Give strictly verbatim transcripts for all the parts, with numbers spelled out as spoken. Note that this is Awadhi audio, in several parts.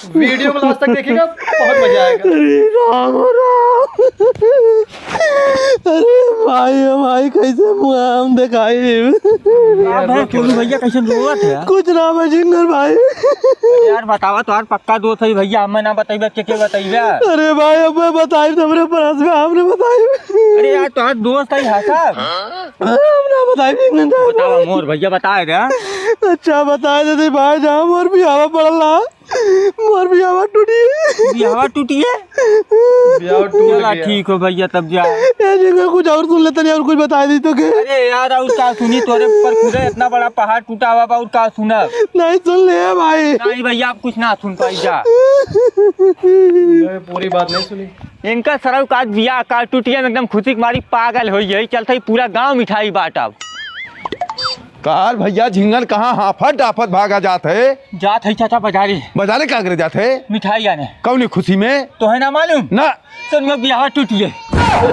वीडियो को लास्ट तक देखिएगा, बहुत मजा आएगा। अरे राम, राम। अरे भाई, ओ भाई, कैसे मुँह हम देखाई? का भए, सोनू भैया कैसे रोवत है? कुछ ना भए झिंगर भाई। अरे यार, बतावा, तोहार पक्का दोस्त है भैया, हमें ना बतइबे, के के बतइबे? अरे भाई, अब मैं बताई तो हमरे पास में हमने बताई। अरे यार, तोहार दोस्त है, हाँ साहब? हम ना बताई झिंगर भाई। बतावा मोर भैया, बताए दे। अच्छा, बताए दे भाई, जहाँ मोर बियाह पड़ल ना। मोर बियाहवा टूटी है। बियाहवा टूटी है? बियाहवा टूट चला गया। ठीक हो भैया, तब जा। ए झिंगर, कुछ और सुन लेते नहीं, और कुछ बता दी तो के। अरे यार, और का सुनी, तोरे ऊपर खुदे इतना बड़ा पहाड़ टूटा हुआ बा, और का सुना? नहीं सुन ले भाई। नहीं भैया, आप कुछ ना सुन पाई जा। ये पूरी बात नहीं सुनी। इनका सरऊ का बियाह का टूटिया में एकदम खुशी के मारी पागल हो गई, चलते ही पूरा गांव मिठाई बांटब। काल भैया झिंगन कहाँ हाफत डाफत भागा जात है? जात है चाचा बाजारे। बाजारे का करे जात है? मिठाई आने। कौनी खुशी में? तोहे ना मालूम? ना। सोनुआ बियाह टूटिए।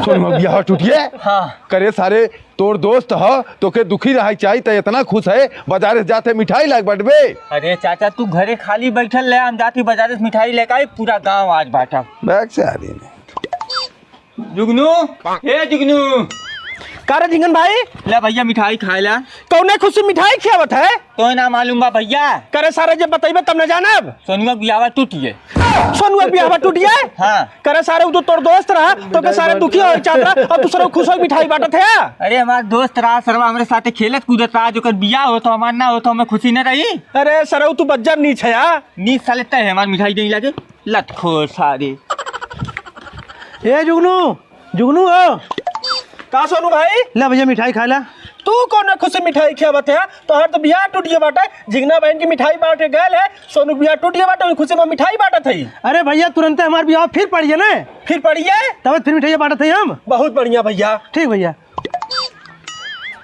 सोनुआ बियाह टूटिए? हाँ। करे सारे तोर दोस्त ह, तोके दुखी रहा चाहिए, त इतना खुश है, बाजारे से जाते मिठाई लाग बटबे। अरे चाचा, तू घरे खाली बैठल ले, हम जाती बाजारे से मिठाई लेके आई, पूरा गांव आज बांटा। बैग से आ रही है। जुगनू, ए जुगनू। का रे झिंगन भाई? ले भैया मिठाई खाए ला। कौने खुशी मिठाई खियावत है? तोहे ना मालूम बा भैया। करे सारे जब बतइबे तब न जानब। सोनुआ बियाहवा टूटिए। सोनुआ बियाहवा टूटिए? हाँ। करे सारे उ तो तोर दोस्त रहा, तोके सारे दुखी होइ चाहत रहा, और तू सारे खुश होइ मिठाई बांटत है। अरे हमार दोस्त रहा सरवा, हमरे साथे खेलत कूदत रहा, आज ओकर बियाह होत, हमार ना होत, हमें खुशी न रही। अरे सारे उ तू बज्जर नीच है यार। नीच साले तय है, हमार मिठाई नहीं लागे। लतखोर सारे। ए जुगनू, जुगनू हो। का सोनू भाई? ले भैया मिठाई खा ला। तू कौन खुशी मिठाई खियावत है? तोहर तो बियाह टूट गया बाटे। झिंगना बहन की मिठाई बांटे गैल है, सोनू के बियाह टूट गया बाटे, वही खुशी में मिठाई बांटत है। अरे भैया, तुरंते हमार बियाह फिर पड़िए ना। फिर पड़िए? तब फिर मिठाई बांटत है हम। बहुत बढ़िया भैया। ठीक भैया।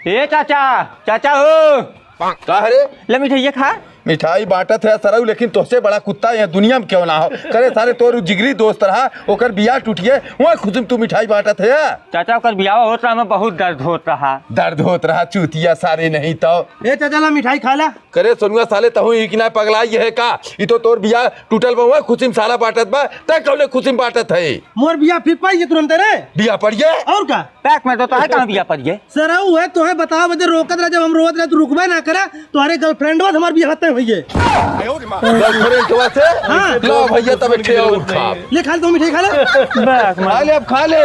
ए चाचा, चाचा हो। का हरे? ले मिठाइया खा। मिठाई बांटत है सरऊ, लेकिन तोहसे बड़ा कुत्ता यह दुनिया में क्यों ना हो। करे सारे तोर जिगरी दोस्त रहा, ओकर बियाह टूटिए, वहाँ खुशी में तू मिठाई बांटत है। चाचा ओकर बियाह होत रहा, हमें बहुत दर्द होत रहा। दर्द होत रहा, चूतिया सारे नहीं तो। ए चाचा ला मिठाई खा ला। करे सोनुआ साले तहु ही कि ना पगलाई है का? ई तो तोर बियाह टूटल बा, वहाँ खुशी में साला बांटत बा, तै कौने खुशी में बांटत है? मोर बियाह फिर पाई तुरंत रे। बियाह पड़िए? और का? पैक में तो, तो है कहाँ बियाह पड़िए? सरऊ है, तोहे बतावा बदे रोकत रहा, जब हम रोवत रहे, तू रुकबे ना करा, तोहरे गर्लफ्रेंडवा से हमार बियाह तय होइए। गर्लफ्रेंडवा से? हाँ। लो भैया, तब एक ठे और खा। ले, खा ले, तू मिठाई खा ले। बस, खा ले, अब खा ले।